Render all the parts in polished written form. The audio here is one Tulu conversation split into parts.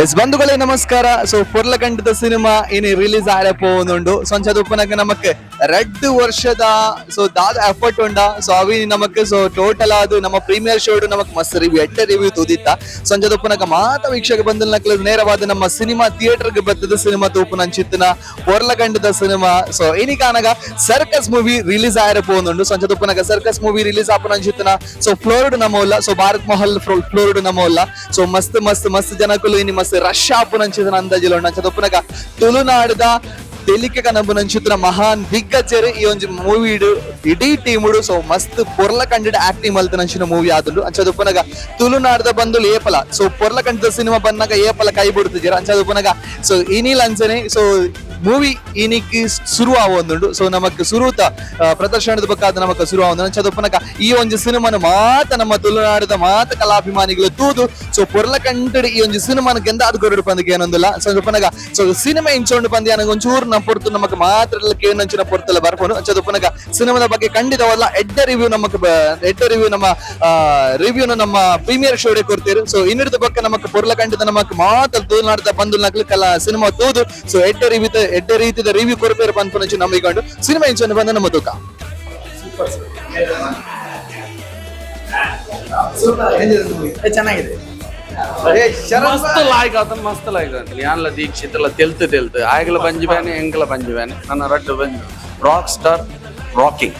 ಎಸ್ ಬಂಧುಗಳೇ, ನಮಸ್ಕಾರ. ಸೊ ಪೊರ್ಲಕಂಠದ ಸಿನಿಮಾ ಇನಿ ರಿಲೀಸ್ ಆರೆ ಪೋವೊಂದುಂಡು. ಸಂಚದ ಉಪ್ಪನಗ ನಮಕ್ ರಡ್ಡ್ ವರ್ಷದ ಸೊ ದಾದ ಎಫರ್ಟ್ ಉಂಡ. ಸೊ ಅವಿ ನಮಕ್ ಸೊ ಟೋಟಲ್ ಆದ್ ನಮ್ಮ ಪ್ರೀಮಿಯರ್ ಶೋ ನಮಕ್ ಮಸ್ತ್ ರಿವ್ಯೂ, ಎಡ್ಡೆ ರಿವ್ಯೂ ತೂದಿತ್ತ. ಸಂಜದ ಉಪ್ಪನಗ ಮಾತ ವೀಕ್ಷಕ ಬಂಧುನಕ್ಲು ನೇರವಾದ ನಮ್ಮ ಸಿನಿಮಾ ಥಿಯೇಟರ್ ಗೆ ಬತ್ತದ ಸಿನಿಮಾ ತೂಪುನಂಚಿತ್ತಿನ ಪೊರ್ಲಕಂಠದ ಸಿನಿಮಾ. ಸೊ ಇನಿ ಕಾನಗ ಸರ್ಕಸ್ ಮೂವಿ ರಿಲೀಸ್ ಆಯರೆ ಪೋವೊಂದುಂಡು. ಸಂಜದ ಉಪ್ಪನಗ ಸರ್ಕಸ್ ಮೂವಿ ರಿಲೀಸ್ ಆಪುನಂಚಿತ್ತಿನ ಸೊ ಫ್ಲೋರ್ಡ್ ನಮೋಲ್ಲ, ಸೊ ಭಾರತ್ ಮಹಲ್ ಫ್ಲೋರ್ಡ್ ನಮೋಲ್ಲ. ಸೊ ಮಸ್ತ್ ಮಸ್ತ್ ಮಸ್ತ್ ಜನಕುಲು ಇನಿ ಮಸ್ತ್ ರಶ್ ಆಪುನಂಚಿತ್ತಿನ ಅಂದಾಜಿಲ ಉಂಡು. ಅಂಚದ ಉಪ್ಪನಗ ತುಳುನಾಡುದ ತೆಲಿಕೆ ಕನಬುನಂಚಿತ್ತಿನ ಮಹಾನ್ ದಿಗ್ಗಜರು ಈ ಒಂಜಿ ಮೂವಿಡ್ ಇಡೀ ಟೀಮುಡು. ಸೊ ಮಸ್ತ್ ಪೊರ್ಲ ಕಂಡಿಡ್ ಆಕ್ಟಿಂಗ್ ಮಲ್ತಿನಂಚಿನ ಮೂವಿ ಆದುಂಡು. ಅಂಚದ ಉಪ್ಪನಗ ತುಳುನಾಡ್ದ ಬಂದುಲು ಏಪಲ ಸೊ ಪೊರ್ಲ ಕಂಡದ ಸಿನಿಮಾ ಬಂದಾಗ ಏಪಲ ಕೈ ಬಿಡ್ತಿದ್ದೀರ. ಅಂಚದ ಉಪ್ಪನಗ ಸೊ ಇನಿಲ್ ಅಂಚನೆ ಸೊ ಮೂವಿ ಇನಿಕ್ ಶುರು ಆವೊಂದುಂಡು. ಸೊ ನಮಕ್ ಸುರೂತ ಪ್ರದರ್ಶನದ ಬೊಕ್ಕ ನಮಕ್ ಶುರು ಆವೊಂದು. ಅಂಚದ ಉಪ್ಪನಗ ಈ ಒಂಜಿ ಸಿನಿಮಾನ ಮಾತ ನಮ್ಮ ತುಳುನಾಡದ ಮಾತ ಕಲಾಭಿಮಾನಿಗಳು ತೂದು ಸೊ ಪೊರ್ಲ ಕಂಟಡ್ ಈ ಒಂಜಿ ಸಿನಿಮಾನ ಗೆಂದಾದ್ ಕೊರಡು ಪಂದ್ ಏನೊಂದಿಲ್ಲ. ಸೊ ಉಪ್ಪನಗ ಸೊ ಸಿನಿಮಾ ಇಂಚೊಂಡು ಪಂದ್ ಯಾನಗ ಒಂಚೂರು ನಮ್ಮ ಪೊರ್ತು ನಮಕ್ ಮಾತ್ರ ಕೇನಂಚಿನ ಪೊರ್ತುಲ ಬರ್ಪುನು. ಅಂಚದ ಉಪ್ಪನಗ ಸಿನಿಮಾದ ಬಗ್ಗೆ ಖಂಡಿತವಲ್ಲ ಎಡ್ಡೆ ರಿವ್ಯೂ ನಮಕ್ ಎಡ್ಡೆ ರಿವ್ಯೂ ನಮ್ಮ ರಿವ್ಯೂನ ನಮ್ಮ ಪ್ರೀಮಿಯರ್ ಶೋಡೆ ಕೊಡ್ತೀರು. ಸೊ ಇನ್ನಿಡ್ದ ಬೊಕ್ಕ ನಮಕ್ ಪೊರ್ಲ ಕಂಡಿದ ನಮಕ್ ಮಾತ ತುಳುನಾಡದ ಬಂದು ನಕ್ಲು ಕಲ ಸಿನಿಮಾ ತೂದು ಸೊ ಎಡ್ಡೆ ರಿವ್ಯೂ, ಎಡ್ಡೆ ರೀತಿದ ರಿವ್ಯೂ ಕೊರ್ಪೇರು ಪನ್ಪುನಂಚಿ ನಂಬಿಕೊಂಡು ಸಿನಿಮಾ ಇಂಚೊಂದು ಬಂದ ನಮ್ಮ ತೂಕ. ಚೆನ್ನಾಗಿದೆ. ಮಸ್ತ್ ಲಾಯ್ಕ್ ಆತನ, ಮಸ್ತ್ ಲಾಯ್ಕ್ ಆತನ. ಯಾನ್ಲ ದೀಕ್ಷಿತ್ ಎಲ್ಲ ತೆಲ್ತು ತೆಲ್ತು ಆಯ್ಗಲ ಬಂಜಿ ಬ್ಯಾನೆ, ಎಂಕಲ ಬಂಜಿ ಬ್ಯಾನೆ, ನನ್ನ ರಡ್ಡು ಬಂಜಿ. ರಾಕ್ ಸ್ಟಾರ್ ರಾಕಿಂಗ್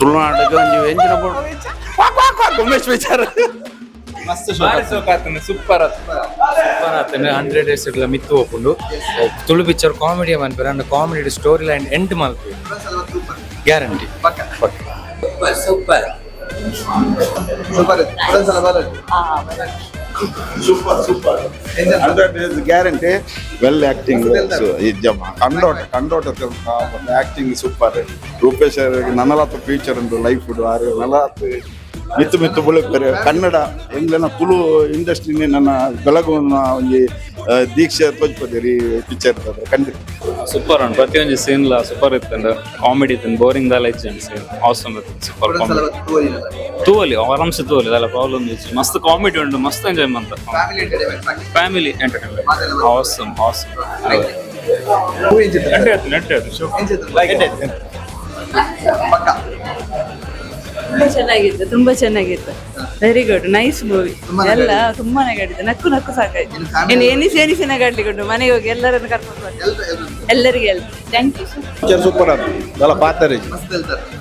ತುಳುನಾಡಿಗೆ ಒಂಜಿ ಎಂಜಿನ ಬೋರ್ಡ್ ಉಮೇಶ್ ವಿಚಾರ. ಬಾರಿ ಸೋಕಾತನ, ಸೂಪರ್ ಸೂಪರ್ ಆತನ. 100 ಡೇಸ್ ಇಡ್ಲ ಮಿತ್ತು ಹೋಪುಂಡು. ತುಳು ಪಿಕ್ಚರ್ ಕಾಮಿಡಿ ಮನ್ಪೆರ್ and comedy story line end ಮಲ್ಪು ಗ್ಯಾರಂಟಿ. Super. Super. Super, super, 100 days guarantee. Well acting. ಕಂಡೋಟ ಕಂಡೋಟ acting super. Rupesh ನನಲಾತ್ future ಉಂಟು ಲೈಫ್ ಆರು ನಲಾತ್ ಮಿತ್ತು ಮಿತ್ತು ಬುಳೆಪೆರ್. ಕನ್ನಡ ಎಂಗ್ಲೆನ ತುಳು ಇಂಡಸ್ಟ್ರಿನೇ ನನ್ನ ಬೆಳಗುನ ಒಂಜಿ ದೀಕ್ಷೆ ತೋಜ್ಪದೇರಿ ಪಿಕ್ಚರ್ ಖಂಡಿತ. ಸೂಪರ್ ಉಂಟು. ಪ್ರತಿಯೊಂಜಿ ಸೀನ್ ಲ ಸೂಪರ್ ಇತ್ತಂಡು. ಕಾಮಿಡಿ ಇತ್ತು, ಬೋರಿಂಗ್ ದಾಲ ಇಜ್ಜಂಡ್. ಸೀನ್ ಆಸಮ್ ಇತ್ತು, ಸೂಪರ್ ಕಾಮಿಡಿ. ತೂವಲಿ, ಆರಾಮ್ಸೆ ತೂವಲಿ, ದಾಲ ಪ್ರಾಬ್ಲಮ್ ಇಜ್ಜಿ. ಮಸ್ತ್ ಕಾಮಿಡಿ ಉಂಟು, ಮಸ್ತ್ ಎಂಜಾಯ್ ಮಂತ. Family entertainment, awesome awesome. ತುಂಬಾ ಚೆನ್ನಾಗಿತ್ತು, ತುಂಬಾ ಚೆನ್ನಾಗಿತ್ತು. Very good, nice movie. ಎಲ್ಲ ತುಂಬಾ ನಗಾಡಿದೆ, ನಕ್ಕು ನಕ್ಕು ಸಾಕಾಯ್ತು. ಇನ್ನು ಎನಿಸಿ ಎನಿಸಿ ನಗಾಡ್ಲಿಕ್ಕೆ ಉಂಟು. ಮನೆಗೆ ಹೋಗಿ ಎಲ್ಲರನ್ನು ಕರ್ಕೊಂಡು ಬರ್ತೀನಿ. ಎಲ್ಲರಿಗೆ ಎಲ್ಲ thank you. Picture super ಅದು ದಲ ಪಾತರೇಜ್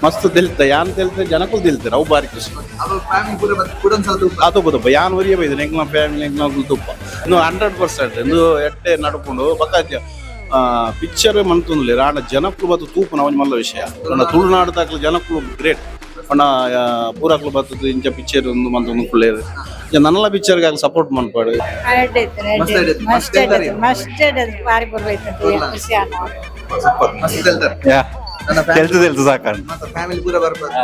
ಮಸ್ತ್ ತೆಲ್ತ. ಯಾನ್ ತೆಲ್ತ, ಜನಕ್ಕೂ ತೆಲ್ತಾರೆ. ಅವು ಬಾರಿ ಖುಷಿ. ಆತು ಬದಪ್ಪ ಯಾನ್ ಒರಿಯ ಬೈದು ಎಂಗ್ಲ ಫ್ಯಾಮಿಲಿ ಎಂಗ್ಲ ತುಪ್ಪ. ಇನ್ನು 100% ಇಂದು ಎಟ್ಟೆ ನಡ್ಕೊಂಡು ಬಕ್ಕ ಪಿಕ್ಚರ್ ಮಂತೊಂದುಲ್ಲೆ ರಾಣ ಜನಕ್ಕೂ ಬತ್ತು ತೂಪುನ ಒಂಜಿ ಮಲ್ಲ ವಿಷಯ. ಪಂಡ ತುಳುನಾಡು ದಾಕ್ಲು ಜನಕ್ಕೂ ಗ್ರೇಟ್. ಪಂಡ ಪೂರಾಕ್ಲು ಬತ್ತದು ಇಂಚ ಪಿಕ್ಚರ್ ಒಂದು ಮಂತೊಂದು ಕುಳ್ಳೇರು ನನಲ ಪಿಕ್ಚರ್ಗೆ ಸಪೋರ್ಟ್ ಮನ್ಪಾಡು. ಮಸ್ತ್ ಮಸ್ತ್ ಬಾರಿ ಖುಷಿ. ತೆಲ್ತು ತೆಲ್ತು ಸಾಕಂಡ್. ಫ್ಯಾಮಿಲಿ ಪೂರ ಬರ್ಬೋದು.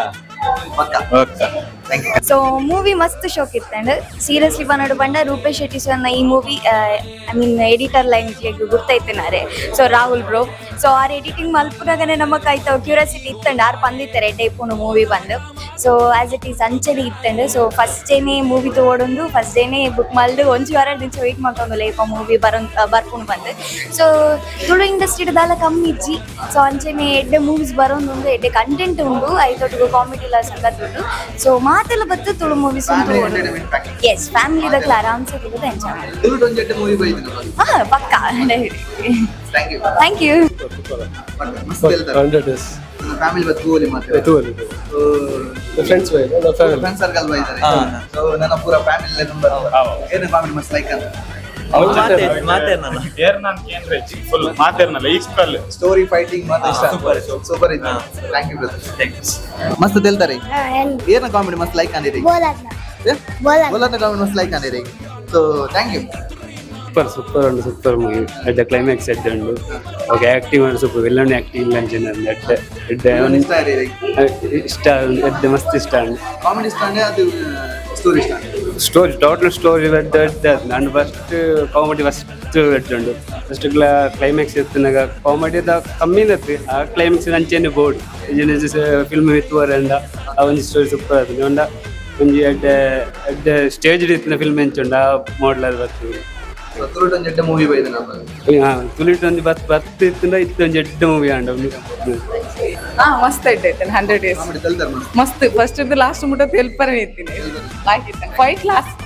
ಓಕೆ. ಸೊ ಮೂವಿ ಮಸ್ತ್ ಶೋಕ್ ಇತ್ತಂಡ್. ಸೀರಿಯಸ್ಲಿ ಪನೋಡು ಪಂಡ ರೂಪೇಶ್ ಶೆಟ್ಟಿ ಸರ್ ಈ movie, I mean editor line ಗುರ್ತೈತೆನಾರೆ. ಸೊ ರಾಹುಲ್ ಬ್ರೋ, ಸೊ ಆರ್ ಎಡಿಟಿಂಗ್ ಮಲ್ಪುನಗನೆ ನಮಕ್ ಆಯ್ತು ಕ್ಯೂರಿಯಾಸಿಟಿ ಇತ್ತಂಡ್. ಆರ್ ಪಂದಿತ್ತಾರೆ ಎಡ್ಡೆ ಮೂವಿ ಬಂದು. ಸೊ ಆಸ್ it is ಅಂಚನೆ ಇತ್ತಂಡ್. ಸೊ ಫಸ್ಟ್ ಡೇನೆ ಮೂವಿ ತೋಡೊಂದು, ಫಸ್ಟ್ ಡೇನೆ ಬುಕ್ ಮಲ್ದು ಒಂಜಿ ವಾರ ದಿಂಚ ವೆಯ್ಟ್ ಮಾಡ್ಕೊಂಡು ಲೇಪ ಮೂವಿ ಬರೋನ್ ಬರ್ಪುಂಡು ಬಂದು. ಸೊ ತುಳು ಇಂಡಸ್ಟ್ರಿ ದಾಲ ಕಮ್ಮಿ ಇಜ್ಜಿ. ಸೊ ಅಂಚನೆ ಎಡ್ಡೆ ಮೂವೀಸ್ ಬರೋಂದುಂಡು, ಎಡ್ಡೆ ಕಂಟೆಂಟ್ ಉಂಡು, ಐತೊಟ್ಟಿಗೆ ಕಾಮಿಡಿ ಎಲ್ಲ ಸಖತ್ ಉಂಡು. ಸೊ ಮಾತೆಲ್ಲ ಬತ್ತು ತುಳು ಮೂವೀಸ್ ಉಂಟು. ಎಸ್, ಫ್ಯಾಮಿಲಿ ದಕ್ಲ ಆರಾಮ್ಸೆ ಕುಲ್ದು ಎಂಜಾಯ್. ಮೂವಿ. ಹಾ, ಪಕ್ಕಾ. Thank you. Thank you. 100 days. Family ಬತ್ತು ತೂವಲಿ ಮಾತ್ರ. ಫ್ರೆಂಡ್ಸ್. ಫ್ರೆಂಡ್ಸ್ ಸರ್ಕಲ್ ಬೈತಾರೆ. ಸೊ ನನ್ನ ಪೂರ ಫ್ಯಾಮಿಲಿ ಏನು ಕಾಮಿಡಿ ಮಸ್ತ್ ಲೈಕ್ ಅಂತ. ಫುಲ್ ಮಾತೇರ್ನಲ್ಲ ಈಕ್ವಲ್. ಸ್ಟೋರಿ, ಫೈಟಿಂಗ್ ಮಾತ್ರ ಇಷ್ಟ. ಸೂಪರ್ ಸೂಪರ್ ಇತ್ತು. Thank you brother. ಮಸ್ತ್ ತೆಲ್ತಾರೆ. ಏನ ಕಾಮಿಡಿ ಮಸ್ತ್ ಲೈಕ್ ಅಂದಿರಿ? ಬೋಲಾನ ಕಾಮಿಡಿ ಮಸ್ತ್ ಲೈಕ್ ಅಂದಿರಿ. So thank you. Super super ಉಂಟು, ಸೂಪರ್ ಮೂವಿ. ಎಡ್ಡೆ ಕ್ಲೈಮ್ಯಾಕ್ಸ್ ಎಡ್ಡೆ ಉಂಡು. ಓಕೆ, ಆಕ್ಟಿಂಗ್ ಉಂಟು super. Villain acting ಅಂಚಿನ ಎಡ್ಡೆ ಎಡ್ಡೆ. ಇಷ್ಟ ಇರಿ? ಇಷ್ಟ, ಎಡ್ಡೆ, ಮಸ್ತ್ ಇಷ್ಟ ಉಂಟು. ಕಾಮಿಡಿ ಇಷ್ಟ ಅಂದ್ರೆ ಅದು ಸ್ಟೋರಿ ಇಷ್ಟ? ಸ್ಟೋರಿ, ಟೋಟಲ್ ಸ್ಟೋರಿ ಎಡ್ಡೆ ಎಡ್ಡೆ. ನಾನು ಫಸ್ಟ್ ಕಾಮಿಡಿ ಫಸ್ಟ್ ಎಡ್ಡೆ ಉಂಟು. ಫಸ್ಟ್ ಕ್ಲೈಮ್ಯಾಕ್ಸ್ ಇತ್ತಿನಾಗ ಕಾಮಿಡಿ ಕಮ್ಮಿ ಇತ್ತು. ಆ ಕ್ಲೈಮ್ಯಾಕ್ಸ್ ಅಂಚೆನೆ ಬೋರ್ಡ್ ಫಿಲ್ಮ್ ಇತ್ತು ವರಂಡ. ಆ ಒಂಜಿ ಸ್ಟೋರಿ ಸೂಪರ್ ಆತುಂಡು. ಉಂಡ ಒಂಜಿ ಎಡ್ಡೆ ಎಡ್ಡೆ ಸ್ಟೇಜ್ ಇತ್ತಿನ ಫಿಲ್ಮ್ ಎಂಚುಂಡು, ಆ ಮಾಡಲ್ ಅದು ಬರ್ತದೆ. ತುಳುಟ್ ಒಂಜಿ ಎಡ್ಡೆ ಮೂವಿ ಬೈದಿನ. ತುಳುಟ್ ಒಂಜಿ ಬತ್ ಬತ್ ಇತ್ತಂಡ ಇತ್ತೆ ಒಂಜಿ ಎಡ್ಡೆ ಮೂವಿ ಆಂಡ. ಹಾ, ಮಸ್ತ್ ಎಡ್ಡೆ ಇತ್ತೇನೆ. 100 ಡೇಸ್ ಮಸ್ತ್. ಫಸ್ಟ್ ಲಾಸ್ಟ್ ಮುಟ್ಟ ತೆಲ್ಪರೆ ಇತ್ತೀನಿ, ಲಾಯ್ಕ್ ಇತ್ತೇನೆ. Fight last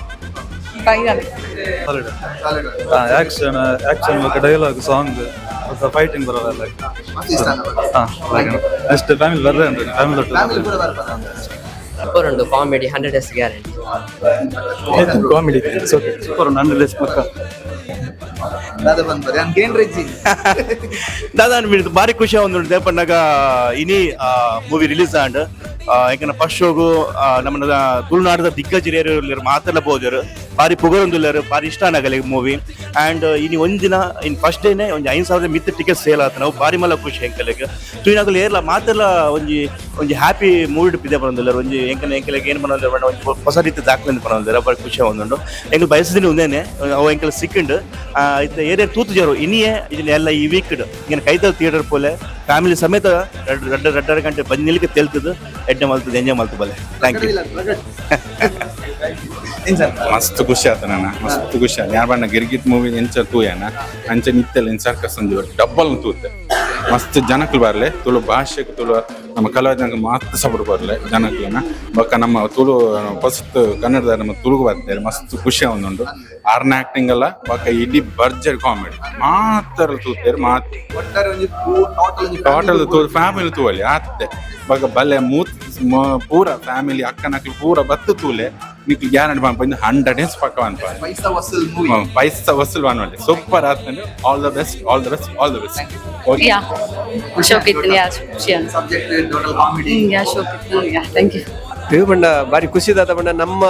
final. Action, action ಬೊಕ್ಕ ಡೈಲಾಗ್, ಸಾಂಗ್, ಫೈಟಿಂಗ್ ಬರೋಲ್ಲ. ನೆಕ್ಸ್ಟ್ ಫ್ಯಾಮಿಲಿ ಬರ್ರೆ ಉಂಟು, ಫ್ಯಾಮಿಲಿ. ಸೂಪರ್ ಉಂಟು, comedy 100 days guarantee. Comedy super, 100 days ಪಕ್ಕ. ದಾದ ಬಂದ್ಬರಿ ಯಾನ್ ಕೇಂದ್ರಿಜ್ಜಿ. ದಾದಾ ಅನ್ಬಿಡ್ತು, ಬಾರಿ ಖುಷಿ ಒಂದು ದೇಪಣ್ಣಗ ಇನಿ ಮೂವಿ ರಿಲೀಸ್ ಆಂಡ್. ಯಾಕಂದ್ರೆ ಫಸ್ಟ್ ಶೋಗು ನಮ್ಮ ತುಳುನಾಡದ ದಿಗ್ಗಜರು ಮಾತೆಲ್ಲ ಬೋಜರು ಬಾರಿ ಪುಗರೊಂದುಲ್ಲಾರು, ಬಾರಿ ಇಷ್ಟ ಆಗಲ್ಲ ಮೂವಿ. ಆ್ಯಂಡ್ ಇನಿ ಒಂದಿನ ಇನ್ ಫಸ್ಟ್ ಡೇನೆ ಒಂಜಿ 5000 ಮಿತ್ ಟಿಕೆಟ್ ಸೇಲ್ ಆತ. ನಾವು ಬಾರಿ ಮಲ್ಲ ಖುಷಿ ಎಂಕಲೆಗ್. ತೂಯಿನಾಗಲು ಏರ್ಲ ಮಾತೆಲ್ಲ ಒಂಜಿ ಒಂಜಿ ಹ್ಯಾಪಿ ಮೂಡ್ ಪಿದೆ ಬರೋದಿಲ್ಲ. ಒಂಜಿ ಎಂಕನ ಎಂಕಲೆಗ್ ಏನು ಬರೋದಿಲ್ಲ, ಬಣ್ಣ ಒಂಜಿ ಹೊಸ ರೀತಿ ದಾಖಲೆ ಬರೋದಿಲ್ಲ. ಬಾರಿ ಖುಷಿ ಒಂದುಂಡು. ಎಂಕಲ್ ಬಯಸದಿನ ಒಂದೇನೆ ಅವು ಎಂಕಲ್ ಸಿಕ್ಕಿಂಡು. ಇತ್ತ ಏರಿಯಾ ತೂತು ಜರು ಇನಿಯೇ ಇದನ್ನ ಎಲ್ಲ ಈ ವೀಕ್ ಇಂಗಿನ ಕೈತಲ್ ಥಿಯೇಟರ್ ಪೋಲೆ, ಫ್ಯಾಮಿಲಿ ಸಮೇತ ರಡ್ಡ್ ರಡ್ಡ್ ರಡ್ಡರ ಗಂಟೆ ಬಂದು ನಿಲ್ಕೆ ತೆಲ್ತದು, ಎಡ್ಡೆ ಮಲ್ತದೆ, ಎಂಜಾಯ್ ಮಲ್ತು ಬಲೆ. Thank you. ಮಸ್ತ್ ಖುಷಿ ಆತ ನನ್ನ, ಮಸ್ತ್ ಖುಷಿ ಆತ. ಯಾರು ಬಣ್ಣ ಗಿರ್ಗಿಟ್ ಮೂವಿ ಎಂಚ ತೂಯನ ಅಂಚ ನಿತ್ತೆಲ್ಲ ಇನ್ ಸರ್ಕಸ್ ಒಂಜಿ ಡಬ್ಬಲ್ ತೂತೆ. ಮಸ್ತ್ ಜನಕ್ಲು ಬರ್ಲೆ, ತುಳು ಭಾಷೆಗೆ ತುಳು ನಮ್ಮ ಕಲಾವಿದಂಗ ಮಸ್ತ್ ಸಪೋರ್ಟ್ ಬರ್ಲೆ ಜನಕ್ಲೆನ. ಬೊಕ್ಕ ನಮ್ಮ ತುಳು ಫಸ್ಟ್ ಕನ್ನಡದ ನಮ್ಮ ತುಳುಗು ಬರ್ತಾರೆ, ಮಸ್ತ್ ಖುಷಿ ಉಂಟು. ಆರ್ನ ಆಕ್ಟಿಂಗ್ ಅಲ್ಲ, ಬೊಕ್ಕ ಇಡೀ ಬರ್ಜರ್ ಕಾಮಿಡಿ ಮಾತ್ರ ತೂತೇರು ಮಾತ್. ಟೋಟಲ್ ತೂ ಫ್ಯಾಮಿಲಿ ತೂವಲಿ ಆತ್ತೆ. ಬೊಕ್ಕ ಬಲ್ಲೆ ಮೂತ್ ಪೂರ ಫ್ಯಾಮಿಲಿ ಅಕ್ಕನಕ್ಲು ಪೂರ ಬತ್ತು ತೂಲೆ. ನಿಕ್ಲು ಗ್ಯಾರಂಟಿ ಪನ್ಪ, 100 ಡೇಸ್ ಪಕ್ಕ ಅನ್ಪ. ಪೈಸಾ ವಸೂಲ್ ಮೂವಿ. ಪೈಸಾ ವಸೂಲ್ ಅನ್ವಲ್ಲಿ ಸೂಪರ್ ಆತಂದ್ರೆ. All the best, all the best, all the best. ಯಾ, ಶೋಕ್ ಇತ್ತು, ಯಾ, ಖುಷಿ ಅನ್ಸ. Subject total comedy. ಯಾ, ಶೋಕ್ ಇತ್ತು. ಯಾ, thank you. ಇದು ಬಣ್ಣ ಬಾರಿ ಖುಷಿದಾದ ಬಣ್ಣ. ನಮ್ಮ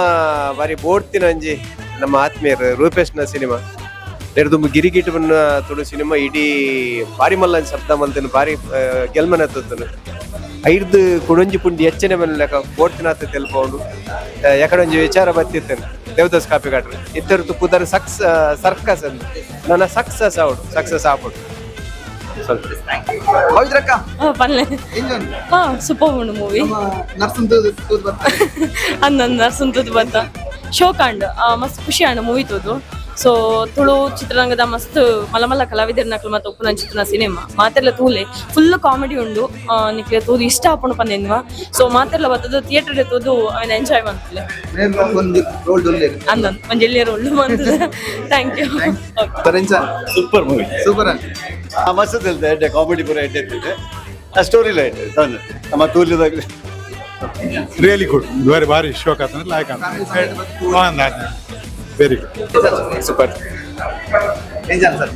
ಬಾರಿ ಬೋಡ್ತಿನ ಅಂಜಿ ನಮ್ಮ ಆತ್ಮೀಯರು ರೂಪೇಶ್ನ ಸಿನಿಮಾ ದುಂಬು ಗಿರಿಗಿಟ್ ಬಣ್ಣ ತುಳು ಸಿನಿಮಾ ಇಡೀ ಬಾರಿ ಮಲ್ಲ ಶಬ್ದ ಮಲ್ತನು, ಬಾರಿ ಗೆಲ್ಮನ ತೂತನು. ಐರ್ದು ಕುಡೊಂಜಿ ಪುಂಡಿ ಎಚ್ಚನೆ ಮನೆ ಲೆಕ್ಕ ಬೋಡ್ತಿನಾತ ತೆಲ್ಪೌಂಡು. ಎಕಡೊಂಜಿ ವಿಚಾರ ಬತ್ತಿತ್ತೇನೆ ದೇವದಾಸ್ ಕಾಪಿ ಕಾಟ್ರು ಇತ್ತರತು ಪುದರ್ ಸಕ್ಸ್ ಸರ್ಕಸ್ ಅಂದ್ ನನ್ನ ಸಕ್ಸಸ್ ಆವಡು, ಸಕ್ಸಸ್ ಆಪುಡು ಸ್ವಲ್ಪ. ಪವಿತ್ರಕ್ಕ. ಪಲ್ಲೆ. ಇಂಜನ್. ಹಾ, ಸೂಪರ್ ಉಂಡು ಮೂವಿ. ನರ್ಸನ್ ತೂತ್ ಬರ್ತಾರೆ. ಅಂದ ನರ್ಸನ್ ತೂತು ಬತ್ತ ಶೋಕ್ ಆಂಡ್, ಮಸ್ತ್ ಖುಷಿ ಆಂಡ್ ಮೂವಿ ತೂದು. ಸೊ ತುಳು ಚಿತ್ರರಂಗದ ಮಸ್ತ್ ಮಲ್ಲ ಮಲ್ಲ ಕಲಾವಿದರ್ನಕ್ಲು ಮತ್ತೆ ಉಪ್ಪುನ ಚಿತ್ರನ ಸಿನಿಮಾ ಮಾತೆಲ್ಲ ತೂಲೆ. ಫುಲ್ ಕಾಮಿಡಿ ಉಂಡು, ನಿಕ್ಲೆ ತೂದು ಇಷ್ಟ ಆಪುಂಡು ಪಂದೆನ್ವ. ಸೊ ಮಾತೆಲ್ಲ ಬತ್ತದು ಥಿಯೇಟರ್ ತೂದು ಅವನ ಎಂಜಾಯ್ ಮಾಡ್ತಲೆ. ಒಂದು ರೋಲ್ ಡೊಲ್ಲೇರು. ಅಂದ ಒಂಜಿ ಎಲ್ಲಿಯ role ಬಂತದೆ. Thank you. Super movie. Super. ಮಸ್ತ್ ಎಡ್ಡೆ ಕಾಮಿಡಿ ಪೂರ ಎಡ್ಡೆ ಇತ್ತಿದೆ. ಸ್ಟೋರಿ ಲೈಟ್ ನಮ್ಮ ತೂಲಿದಾಗ. ರಿಯಲಿ ಗುಡ್, ಬಾರಿ ಬಾರಿ ಶೋಕ್ ಆತಂದ್ರೆ ಲಾಯ್ಕ್. Very good. Super. Sir.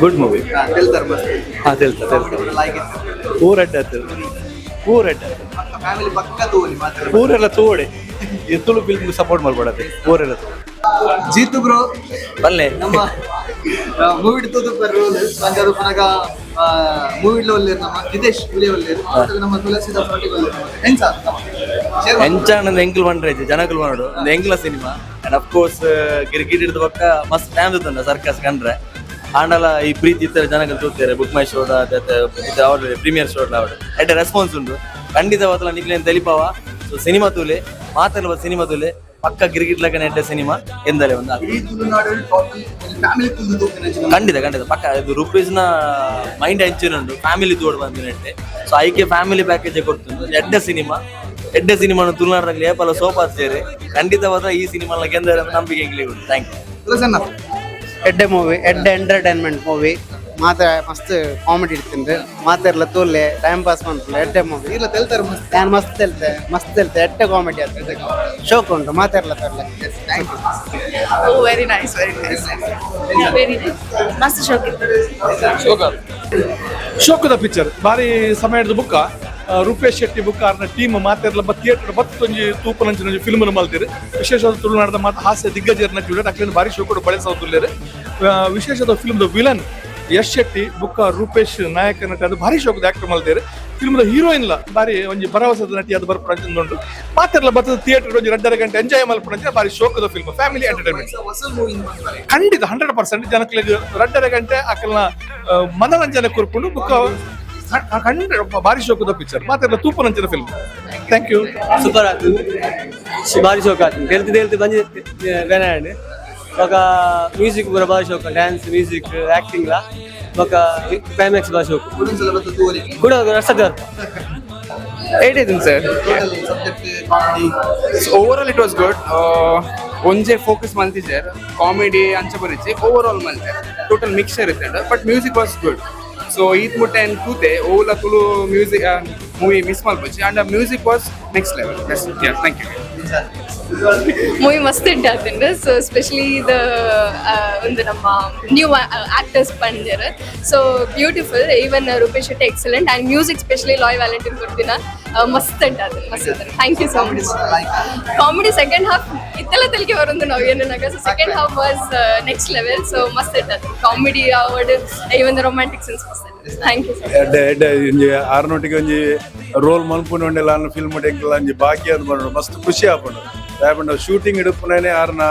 Good movie. ತೆಲ್ತಾರ ಮಸ್ತ್. ಹಾ, ತೆಲ್ತ ತೆಲ್ತ. ಲೈಕ್. ಪೂರ ಎಡ್ಡೆ ಆತು, ಪೂರ ಎಡ್ಡೆ ಆತು. ಫ್ಯಾಮಿಲಿ ಪಕ್ಕ ತೂವಲಿ ಮಾತ್ರ. ಪೂರೆಲ್ಲ ತೂವಡೆ. ಈ ತುಳು ಫಿಲ್ಮ್ ಸಪೋರ್ಟ್ ಮಾಡ್ಕೊಡತ್ತೆ, ಪೂರೆಲ್ಲ ತೂವಡೆ. ಜೀತು ಬ್ರೋ. ಬಲ್ಲೆ. ನಮ್ಮ ಮೂವಿ ತೂದು ಪರ್ ರೋಲ್ ಪಂಜಾಬ್ ಪನಗ ಮೂವಿ ಒಲ್ಲೇರು, ನಮ್ಮ ನಿತೇಶ್ ಹುಲಿ ಒಲ್ಲೇರು, ನಮ್ಮ ತುಳಸಿದಾಸ್ ಒಟ್ಟಿಗೆ ಒಲ್ಲೇರು. ಎಂಚ? ಎಂಚಾನಂದ್ ಎಂಕಲ್ ಬಂಡ್ರೆ ಜನಕಲ್ ಮಾಡೋಡು ಒಂದು ಎಂಕ್ಲ ಸಿನಿಮಾ. ಅಂಡ್ ಅಫ್ಕೋರ್ಸ್ ಗಿರ್ಗಿಟ್ ಹಿಡಿದ ಪಕ್ಕ ಮಸ್ತ್ ಟೈಮ್ ತೂತಂಡ ಸರ್ಕಸ್ ಕಂಡ್ರೆ. ಆಂಡಲ ಈ ಪ್ರೀತಿ ಇತ್ತರ ಜನಗಳು ತೂತಾರೆ. ಬುಕ್ ಮೈ ಶೋಡ ಅವ್ರ ಪ್ರೀಮಿಯರ್ ಶೋ ಅವಡು ಎಡ್ಡೆ ರೆಸ್ಪಾನ್ಸ್ ಉಂಟು. ಖಂಡಿತ ಅವತ್ತಲ್ಲ ನಿಕ್ಲೇನ್ ತೆಲಿಪಾವ. ಸೊ ಸಿನಿಮಾ ತೂಲೆ, ಮಾತೆಲ್ಲ ಸಿನಿಮಾ ತೂಲೆ, ಪಕ್ಕ ಗಿರ್ಗಿಟ್ ಲಗನ ಎಡ್ಡೆ ಸಿನಿಮಾ ಎಂದಲೇ ಒಂದು. ಇಡೀ ತುಳುನಾಡು ಟೋಟಲ್ ಫ್ಯಾಮಿಲಿ ತುಳು ತೂಪಿನ. ಖಂಡಿತ ಖಂಡಿತ ಪಕ್ಕ. ಇದು ರುಪೀಸ್ನ ಮೈಂಡ್ ಅಂಚಿನ ಉಂಟು, ಫ್ಯಾಮಿಲಿ ತೋಡ್ ಬಂದಿನಟ್ಟೆ. ಸೊ ಐಕೆ ಫ್ಯಾಮಿಲಿ ಪ್ಯಾಕೇಜ್ ಕೊಡ್ತುಂಡು. ಎಡ್ಡೆ ಸಿನಿಮಾ, ಎಡ್ಡೆ ಸಿನಿಮಾ. ತುಳುನಾಡದಲ್ಲಿ ಏಪಲ ಸೋಪಾತ್ ಸೇರಿ ಖಂಡಿತವಾದ ಈ ಸಿನಿಮಾ ಗೆಂದರೆ ನಂಬಿಕೆ ಎಂಗ್ಲಿಗೆ ಉಂಟು. Thank you. ತುಳಸಣ್ಣ. ಎಡ್ಡೆ ಮೂವಿ, ಎಡ್ಡೆ ಎಂಟರ್ಟೈನ್ಮೆಂಟ್ ಮೂವಿ. ಮಾತ್ರ ಮಸ್ತ್ ಕಾಮಿಡಿ ಇಡ್ತೀನಿ, ಮಾತೆರ್ಲ ತೂಲೆ, ಟೈಮ್ ಪಾಸ್ ಮಾಡ್ತಾರೆ. ಎಡ್ಡೆ ಮೂವಿ. ಇಲ್ಲ ತೆಲ್ತಾರೆ ಮಸ್ತ್. ನಾನು ಮಸ್ತ್ ತೆಲ್ತೆ, ಮಸ್ತ್ ತೆಲ್ತೆ. ಎಡ್ಡೆ ಕಾಮಿಡಿ ಆಗ್ತದೆ, ಶೋಕ್ ಉಂಟು, ಮಾತೆರ್ಲ ತರ್ಲೆ. Thank you. Very nice, very nice, very nice. ಮಸ್ತ್ ಶೋಕ್ ಇತ್ತು. ಶೋಕದ ಪಿಕ್ಚರ್. ಬಾರಿ ಸಮಯದ ಬುಕ್ಕ ರೂಪೇಶ್ ಶೆಟ್ಟಿ ಬುಕ್ಕ ಆರ್ನ ಟೀಮ್ ಮಾತೆರ್ಲ ಥಿಯೇಟರ್ ಬತ್ತೊಂಜಿ ತೂಪನಂಚಿನ ಒಂಜಿ ಫಿಲ್ಮ್ ಮಲ್ತೀರಿ. ವಿಶೇಷವಾದ ತುಳುನಾಡದ ಮಾತ ಹಾಸ್ಯ ದಿಗ್ಗಜರನ್ನ ಅಕ್ಲೆನ ಬಾರಿ ಶೋಕಡು ಬಳಸೋದುಲ್ಲೇರು. ವಿಶೇಷದ ಫಿಲ್ಮ್ದ ವಿಲನ್ ಯಶ್ ಶೆಟ್ಟಿ ಬುಕ್ಕ ರೂಪೇಶ್ ನಾಯಕ ನಟ, ಅದು ಭಾರಿ ಶೋಕದ ಆಕ್ಟರ್ ಮಲ್ತೇರು. ಫಿಲ್ಮ್ದ ಹೀರೋಯಿನ್ ಲ ಬಾರಿ ಒಂಜಿ ಭರವಸೆದ ನಟಿ ಅದು ಬರ್ಪುನ ಉಂಟು. ಮಾತೆರ್ಲ ಬತ್ತದ ಥಿಯೇಟರ್ ಒಂಜಿ ರಡ್ಡರ ಗಂಟೆ ಎಂಜಾಯ್ ಮಲ್ಪುನ ಬಾರಿ ಶೋಕದ ಫಿಲ್ಮ್, ಫ್ಯಾಮಿಲಿ ಎಂಟರ್ಟೈನ್ಮೆಂಟ್. ಖಂಡಿತ 100% ಜನಕ್ಲೆಗ್ ರಡ್ಡರ ಗಂಟೆ ಅಕಲ್ನ ಮನರಂಜನೆ ಕೊರ್ಪುಂಡು. ಬುಕ್ಕ ಖಂಡಿತ ಬಾರಿ ಶೋಕದ ಪಿಕ್ಚರ್, ಮಾತೆರ್ಲ ತೂಪನಂಚಿನ ಫಿಲ್ಮ್. Thank you. Super ಆತು, ಬಾರಿ ಶೋಕ್ ಆತು. ತೆಲ್ತಿ ತೆಲ್ತಿ ಬಂಜಿ ಬೆನಾಂಡ್. ಬೊಕ ಮ್ಯೂಸಿಕ್ ಪೂರ ಬಾರಿ ಶೋಕ, dance, music, acting ಲಾ, ಬೊಕ ಕ್ಲೈಮ್ಯಾಕ್ಸ್ ಬಾರಿ ಶೋಕ. ಕೂಡ ರಸದ 8 sir. Overall it was good. ಒಂಜೆ focus ಮಲ್ತಿಜೆರ್ comedy ಅಂಚ ಬರಿಚಿ ಓವರ್ ಆಲ್ ಮಲ್ತೆ ಟೋಟಲ್ ಮಿಕ್ಸರ್ ಇತ್ತಂಡ, but music was good. So ಈತ್ ಮುಟ್ಟ ಏನ್ ತೂತೆ ಓಲ Tulu music movie miss ಮಲ್ಪೊಚ್ಚಿ and music was next level. Thank you. Movie ಮಸ್ತ್ ಉಂಟಾತುಂಡು. So especially the ಒಂದು ನಮ್ಮ ನ್ಯೂ ಆಕ್ಟರ್ಸ್ ಪಂಡೆರ್, so beautiful. Even Rupesh Shetty excellent, and music specially Loy Valentine ಕೊಡ್ತಿನ ಮಸ್ತ್ ಉಂಟಾತುಂಡು, ಮಸ್ತ್. Thank you so much. Comedy second half ಇತ್ತೆಲ್ಲ ತೆಲಿಗೆ ಬರೊಂದು ನಾವು ಏನಾಗ. So second half was next level. So ಮಸ್ತ್ ಉಂಟಾತುಂಡು comedy award, even romantic sense ಮಸ್ತ್. Thank you sir. ಎಡ್ಡೆ ಎಡ್ಡೆ ಒಂಜಿ ಆರ್ನೋಟಿಗೆ ಒಂಜಿ ರೋಲ್ ಮಲ್ಪುನ ಉಂಡೆಲ ಫಿಲ್ಮ್ ಎಂಕಲ ಒಂಜಿ ಭಾಗ್ಯ ಅಂದ್ ಪಂಡ ಮಸ್ತ್ ಖುಷಿ ಆಪುಂಡು. ದಾಯೆ ಶೂಟಿಂಗ್ ಇಡುಪುನೇ ಆರ್ನ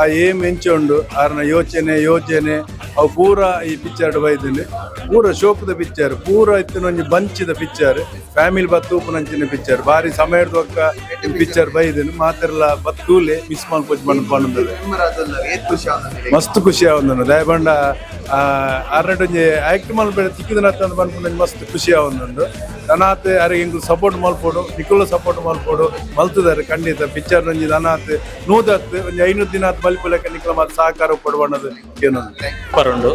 ಆ ಏಮ್ ಎಂಚ ಉಂಡು, ಆರ್ನ ಯೋಚನೆ ಯೋಜನೆ ಅವು ಪೂರ ಈ ಪಿಕ್ಚರ್ ಬೈದಿನಿ. ಪೂರ ಶೋಕದ ಪಿಕ್ಚರ್, ಪೂರ ಇತ್ತಿನ ಒಂಜಿ ಬಂಚಿದ ಪಿಕ್ಚರ್, ಫ್ಯಾಮಿಲಿ ಬತ್ತು ಉಪ್ಪುನಂಚಿನ ಪಿಕ್ಚರ್. ಬಾರಿ ಸಮಯದ ಒಕ್ಕ ಈ ಪಿಕ್ಚರ್ ಬೈದಿನಿ. ಮಾತೆರ್ಲ ಬತ್ತೂಲೆ ಮಿಸ್ ಮಲ್ಪೊಚ್ಚಿ ಪಂಡ್ ಪಂಡುಂದಲ್ಲ ಮಸ್ತ್ ಖುಷಿ ಆವೊಂದುಂಡು. ದಾಯೆ ಪಂಡ ಆರ್ನಟ್ ಒಂಜಿ ಆಕ್ಟ್ ಮಲ್ಪೆರೆ ತಿಕ್ಕಿದನತ್ತ ಅಂದ್ ಪನ್ಪುನ ಮಸ್ತ್ ಖುಷಿ ಆವೊಂದುಂಡು. ನನಾತ್ ಅರೆಗ್ ಎಂಕುಲು ಸಪೋರ್ಟ್ ಮಲ್ಪೊಡು, ನಿಕುಲು ಸಪೋರ್ಟ್ ಮಲ್ಪೊಡು. ಮಲ್ತುದಾರೆ ಖಂಡಿತ ಪಿಕ್ಚರ್ ಒಂಜಿ ನನಾತ್ 110 ಒಂಜಿ 500 ದಿನ ಬಲಿಪುಲೆಕ ನಿಕುಲ ಮಾತ ಸಹಕಾರ ಉಪ್ಪೊಡು ಪಂಡದು ಕೇನೊಂದು. ಸೂಪರ್ ಉಂಡು.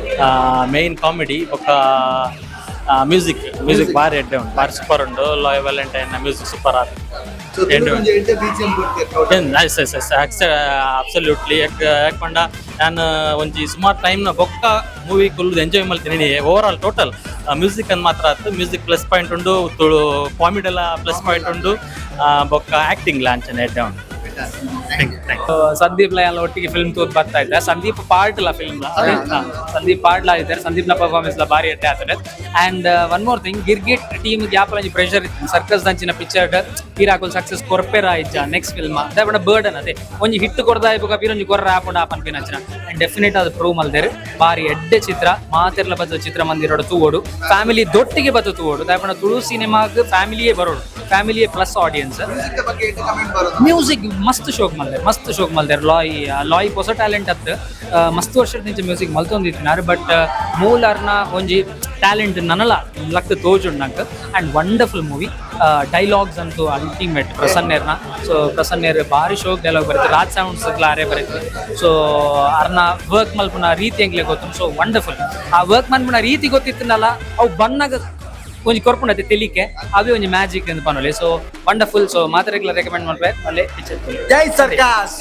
ಮೇನ್ ಕಾಮಿಡಿ ಬೊಕ್ಕ ಮ್ಯೂಸಿಕ್ ಮ್ಯೂಸಿಕ್ ಬಾರಿ ಎಡ್ಡೆ ಉಂಡು, ಬಾರಿ ಸೂಪರ್ ಉಂಡು. ಲಾಯ್ Valentine music super ಆತ್. S S S absolutely. ಯಾಕೆ ಪಂಡ ನಾನು ಒಂಜಿ ಸುಮಾರು ಟೈಮ್ನ ಬೊಕ್ಕ ಮೂವಿ ಕುಲ್ದು ಎಂಜಾಯ್ ಮಲ್ತೀನಿ. Over all total music ಅಂದ್ ಮಾತ್ರ ಆತು. Music plus point ಉಂಡು, ತುಳು ಕಾಮಿಡಿ ಎಲ್ಲ ಪ್ಲಸ್ ಪಾಯಿಂಟ್ ಉಂಡು, ಬೊಕ್ಕ ಆಕ್ಟಿಂಗ್ ಲಾಂಛನ ಎಡ್ಡೆ ಉಂಡು. ಸಂದೀಪ್ ಎಲ್ಲ ಒಟ್ಟಿಗೆ ಫಿಲ್ಮ್ ತೂತ್ ಬರ್ತಾ ಇದ್ದೆ. ಸಂದೀಪ್ ಪಾರ್ಟ್ ಲ ಫಿಲ್ಮ್, ಸಂದೀಪ್ ಪಾರ್ಟ್ ಲಾ ಇದ್ದಾರೆ. ಸಂದೀಪ್ ನ ಪರ್ಫಾರ್ಮೆನ್ಸ್ ಲ ಬಾರಿ ಎಡ್ಡೆ ಆಗ್ತದೆ. And one more thing, Girgit team ಯಾಪಲ ಒಂಜಿ ಪ್ರೆಷರ್ ಇತ್ತು. ಸರ್ಕಸ್ ದಂಚಿನ ಪಿಕ್ಚರ್ ಪೀರಾಕುಲ್ ಸಕ್ಸಸ್ ಕೊರ್ಪೆರ ಇಜ್ಜ ನೆಕ್ಸ್ಟ್ ಫಿಲ್ಮ್ ಅದೇ ಬರ್ಡನ್. ಅದೇ ಒಂಜಿ ಹಿಟ್ ಕೊರ್ದ ಬೊಕ ಪೀರೊಂಜಿ ಕೊರ್ರ ಆಪುಂಡ ಪನ್ಪಿನಂಚಿನ. ಅಂಡ್ ಡೆಫಿನೆಟ್ ಅದು ಪ್ರೂವ್ ಮಲ್ದೆರ್. ಬಾರಿ ಎಡ್ಡೆ ಚಿತ್ರ. ಮಾತೆರ್ಲ ಬತ್ತು ಚಿತ್ರಮಂದಿರೋಡು ತೂವೋಡು, ಫ್ಯಾಮಿಲಿ ದೊಟ್ಟಿಗೆ ಬತ್ತು ತೂವೋಡು. ದಾಯೆ ತುಳು ಸಿನಿಮಾಗ್ ಫ್ಯಾಮಿಲಿಯೇ ಬರೋಡು, ಫ್ಯಾಮಿಲಿಯೇ plus audience. Music ಮಸ್ತ್ ಶೋಕ್ ಮಲ್ದೆರ್, ಮಸ್ತ್ ಶೋಕ್ ಮಲ್ದೆರ್. ಲಾಯ್ ಲಾಯ್ ಪೊಸ ಟ್ಯಾಲೆಂಟ್ ಅತ್, ಮಸ್ತ್ ವರ್ಷದ ನಿಂಚ ಮ್ಯೂಸಿಕ್ ಮಲ್ತೊಂದಿತ್ತಿನಾರ್. ಬಟ್ ಮೂಲಾರ್ನ ಒಂಜಿ ಟ್ಯಾಲೆಂಟ್ ನನಲ ಲಕ್ ತೋಜುಂಡು ನಂಕ್. And wonderful movie. Dialogues ಅಂತೂ ಅಲ್ಟಿಮೇಟ್ ಪ್ರಸನ್ನೇರ್ನ. ಸೊ ಪ್ರಸನ್ನೇರ್ ಬಾರಿ ಶೋಕ್ ಡೈಲಾಗ್ ಬರುತ್ತೆ. ರಾಜ್ ಸೌಂಡ್ಸ್ ಆರೇ ಬರುತ್ತೆ. ಸೊ ಅರ್ನ ವರ್ಕ್ ಮಲ್ಪುನ ರೀತಿ ಎಂಗ್ಲೆ ಗೊತ್ತು. ಸೊ ವಂಡರ್ಫುಲ್. ಆ ವರ್ಕ್ ಮಲ್ಪುನ ರೀತಿ ಗೊತ್ತಿತ್ತನಲ್ಲ, ಅವು ಬಣ್ಣಗ ಒಂಜಿ ಕೊರ್ಪುಂಡತೆ ತೆಲಿಕೆ, ಅವೇ ಒಂಜಿ ಮ್ಯಾಜಿಕ್ ಅಂತ ಪನೊಲಿ. So wonderful. So ಮಾತೆರೆಗ್ಲ recommend ಮಲ್ಪೆ ಮಲ್ಲೆ ಪಿಕ್ಚರ್. ಜೈ ಸರ್ಕಾಸ್.